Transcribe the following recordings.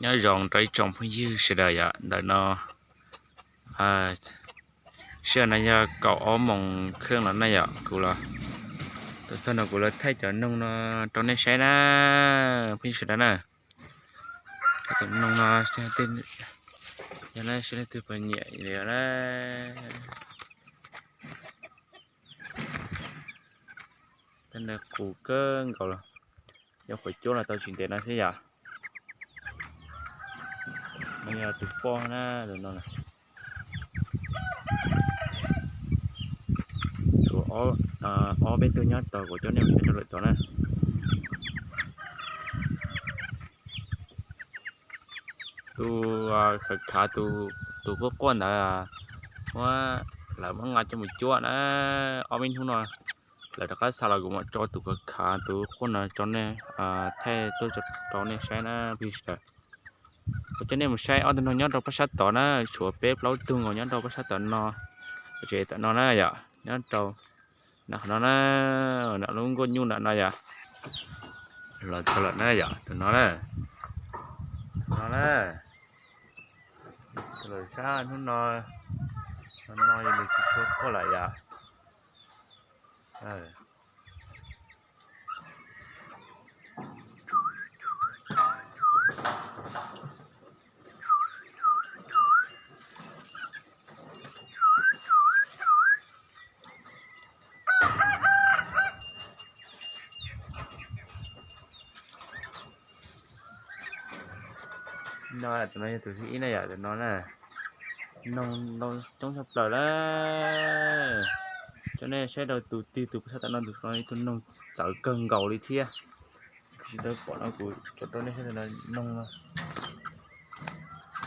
Nyob zoo rau ib tsoom phooj ywg sawv daws yom, ntawm no sij hawm no yog kaum ob moos kheej los na yom, kuv los, thaum no kuv los thaij cov noog no rau nej saib na, phooj ywg sawv daws na. Cov noog no, yog leej twg puas nyiam li na. Tej no qus kawg nkaus, yog qhuav cuab los tau tsis ntev no xwb yom. No yog tus poj na, tus no na. Tshuav ob peb tug nyob tod, kuv coj nej mus saib rau lawm tod na. Tus khav khav, tus quaj quaj ntawd, muab, lawv muab nqa coj mus cuab na. Ob peb hnub no lawv rov qab xa los kuv mam tso tus khav khav tus quaj no tso nej, thaij tuaj rau nej saib na phooj ywg sawv daws. Kuv coj nej mus saib ob tug noog nyob rau pab sab tod na, tshuav peb plaub tug nkaus nyob rau pab sab tod no, tsev tom no na yom, nyob rau nram qhov no na, nram lub nkuaj nyuj nram no yom. Los txog lawm na yom, tus no na, tus no na, lawm sab hnub no, no yog nws tsis tshua quaj lawm yom. No tus no yog tus thib ib na yom, tus no na. Noog ntau coob tshaj plaws lawm. Coj nej saib rau tus twg, tus pab sab tom no, tus no ib tug noog txawv kawg nkaus li thiab. Tab sis tau pom no kuv tso rau nej saib tus no, noog no.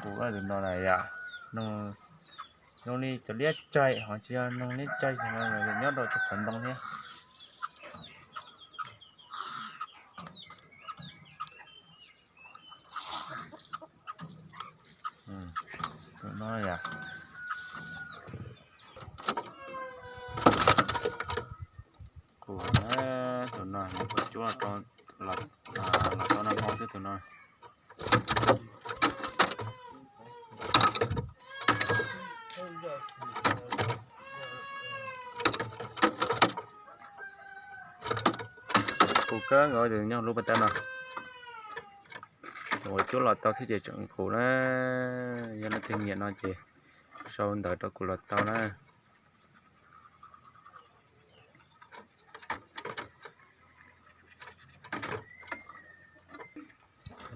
Kuv tus no na yom, noog zoo li cov liab caij, ho tsis yog noog liab caij, nyob rau cov qhov ntoo thiab. Tus no yom, kuv, tus no kuv cuab los tau nag hmo xwb tus no. Kuv kawg nkaus tus nyob lub pas tawb no. Kuv cuab los tau xwb ces tseem qus na. Yog leej twg nyiam no ces sau ntawv rau kuv los tau na.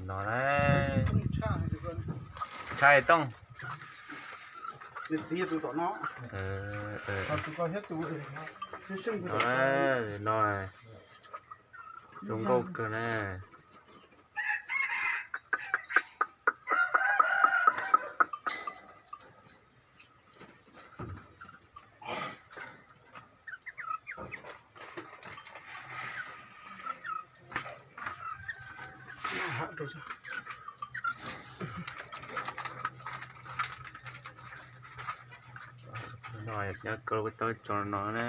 No na, tshaj tooj. No, no, zoo nkauj kawg na. No nyob kawg tau tso no na.